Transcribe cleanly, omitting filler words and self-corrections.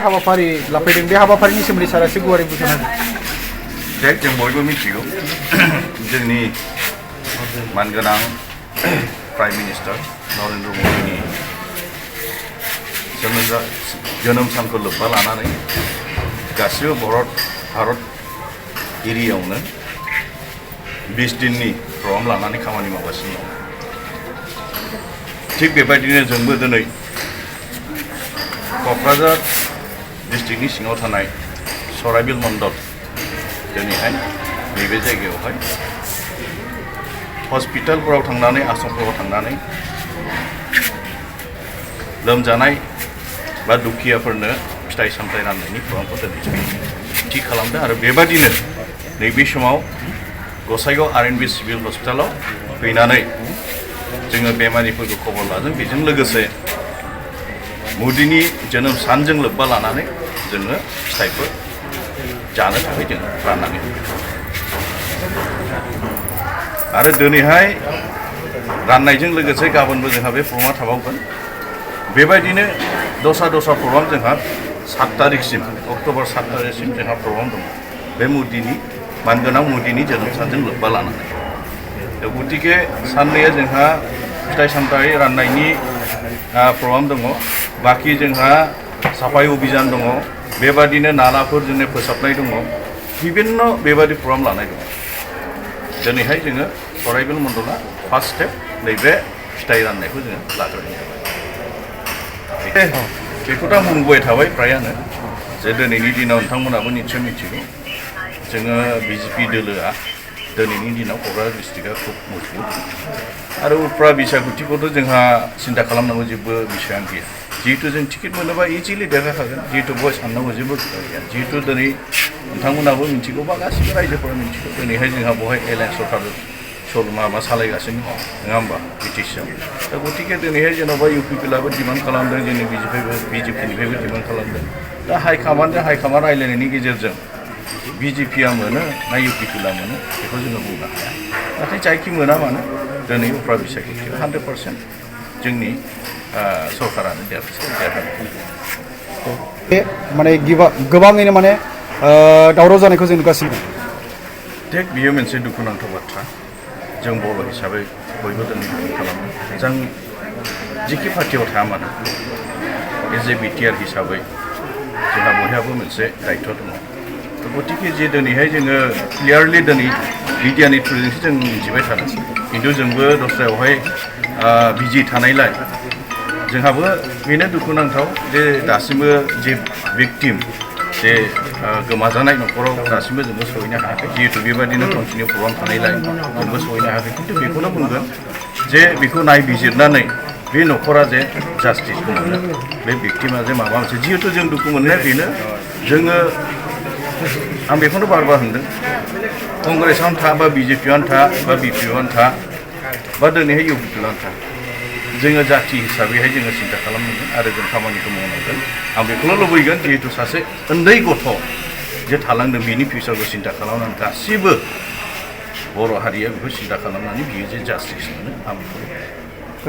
हाबाफारि लाफैदों बे हाबाफारिनि सोमोन्दै सारा एसे गुवारै बुंनो हागोन। जों बयबो मिथिगौ जोंनि मानगोनां प्राइम मिनिस्टार नरेन्द्र मदिनि जोनोम सानखौ लोब्बा लानानै गासिबो भारत एरियायावनो 20 दिननि प्रग्राम लानानै खामानि मावगासिनो दं। थिग बेबायदिनो जोंबो दिनै क'क्राझार डिस्ट्रिक्टनि सिङाव थानाय सराइबिल मण्डल दिनैहाय नैबे जायगायावहाय हस्पिटालफोराव थांनानै आश्रमफोराव थांनानै लोमजानाय बा दुखियाफोरनो फिथाइ सामथाइ राननायनि प्रग्रामखौ दिनै थि खालामदों आरो बेबादिनो नैबे समाव गसाइगाव आर.एन.बि सिभिल हस्पिटालाव फैनानै जोङो बेमारिफोरखौ खबर लादों। बेजों लोगोसे मोदीनि जोनोम सानजों लोब्बा लानानै जोङो फिथाइफोर जानो थाखाय जों राननानै होदों आरो दिनैहाय राननायजों लोगोसे गाबोनबो जोंहा बे प्रग्रामा थाबावगोन। बेबायदिनो दस्रा प्रग्राम जोंहा 7 तारिखसिम अक्ट'बर 7 तारिखसिम जोंहा प्रग्राम दङ बे मोदीनि मानगोनां मोदीनि जोनोम सानजों लोब्बा लानानै। गतिके साननैया जोंहा फिथाइ सामथाइ राननायनि प्रग्राम दङ, बाखि जोंहा साफाई अभियान दङ, बेबादिनो नालाफोर जोंनो फोसाबनाय दङ, बिभिन्न बेबादि प्रग्राम लानाय दङ। दिनैहाय जोङो सराइबिल मण्डला फार्स्ट स्टेप नैबे फिथाइ राननायखौ जोङो लाग्रोनाय जाबाय। बेखौथ' आं बुंबाय थाबाय फ्रायानो जे दिनैनि दिनाव नोंथांमोनाबो निस्सय मिथिगौ जोङो बिजेपि दोलोआ दिनैनि दिनाव क'क्राझार डिस्ट्रिक्टआ खुब मजबुत आरो उफ्रा बिसायख'थिखौथ' जोंहा सिन्था खालामनांगौ जेबो बिसयानो गैया। जिहेतु जों टिकेट मोनोबा इजिलि देरहाखागोन, जिहेतु बेवहाय साननांगौ जेबो खोथा गैया। जिहेतु दिनै नोंथांमोनाबो मिथिगौ बा गासिबो रायजोफोरा मिथिगौ दिनैहाय जोंहा बेवहाय एलायन्स सरकार माबा सालायगासिनो दङ नङा होमबा बिटिसिआव। दा गतिके दिनैहाय जेन'बा इउपिपिएलआबो डिमान्ड खालामदों, जोंनि बिजेपिनिफ्रायबो डिमान्ड खालामदों। दा हाइकामान्डजों हाइकामान्ड रायज्लायनायनि गेजेरजों बिजेपिआ मोनो ना इउपिपिएलआ मोनो बेखौ जोङो बुंनो हाया। नाथाय जायखि मोना मानो दिनै उफ्रा बिसायख'थियाव 100% जोंनि सरकारानो देरहागोन। बे माने गोबाङैनो माने दावराव जानायखौ जों नुगासिनो दं। थिग बियो मोनसे दुखुनांथाव बाथ्रा। जों बर' हिसाबै बयबो दिनै खालामो। जों जिखि पार्टियाव थाया मानो एज ए बिटिआर हिसाबै जोंहा बयहाबो मोनसे दायित्व दङ। गतिके जे दिनैहाय जोङो क्लियारलि दिनै मिडियानि थ्रुजोंसो जों मिथिबाय थादों, खिन्थु जोंबो दस्रायावहाय बिजि थानायलाय जोंहाबो बेनो दुखुनांथाव जे दासिमबो जे भिक्टिम जे गोमाजानाय न'खराव दासिमबो जोंबो सहैनो हायाखै। जिहेतु बेबायदिनो कन्टिनिउ प्रग्राम थानायलाय जोंबो सहैनो हायाखै। खिन्थु बेखौनो बुंगोन जे बेखौ नायबिजिरनानै बे न'खरा जे जास्टिसखौ मोनो, बे भिक्टिमा जे माबा मोनसे जिहेतु जों दुखु मोननाया बेनो जोङो आं बेखौनो बार होनदों कंग्रेसआवनो था बा बिजेपिआवनो था बा बिपिआवनो था बा दिनैहाय इउपिपिएलआवनो था जोङो जाथि हिसाबैहाय जोङो सिन्था खालामनांगोन आरो जों खामानिखौ मावनांगोन। आं बेखौल' लुबैगोन जिहेतु सासे उन्दै गथ' जे थालांदों बिनि फिउचारखौ सिन्था खालामनानै गासिबो बर' हारिया बेखौ सिन्था खालामनानै बियो जे जास्टिस मोनो आं बेखौ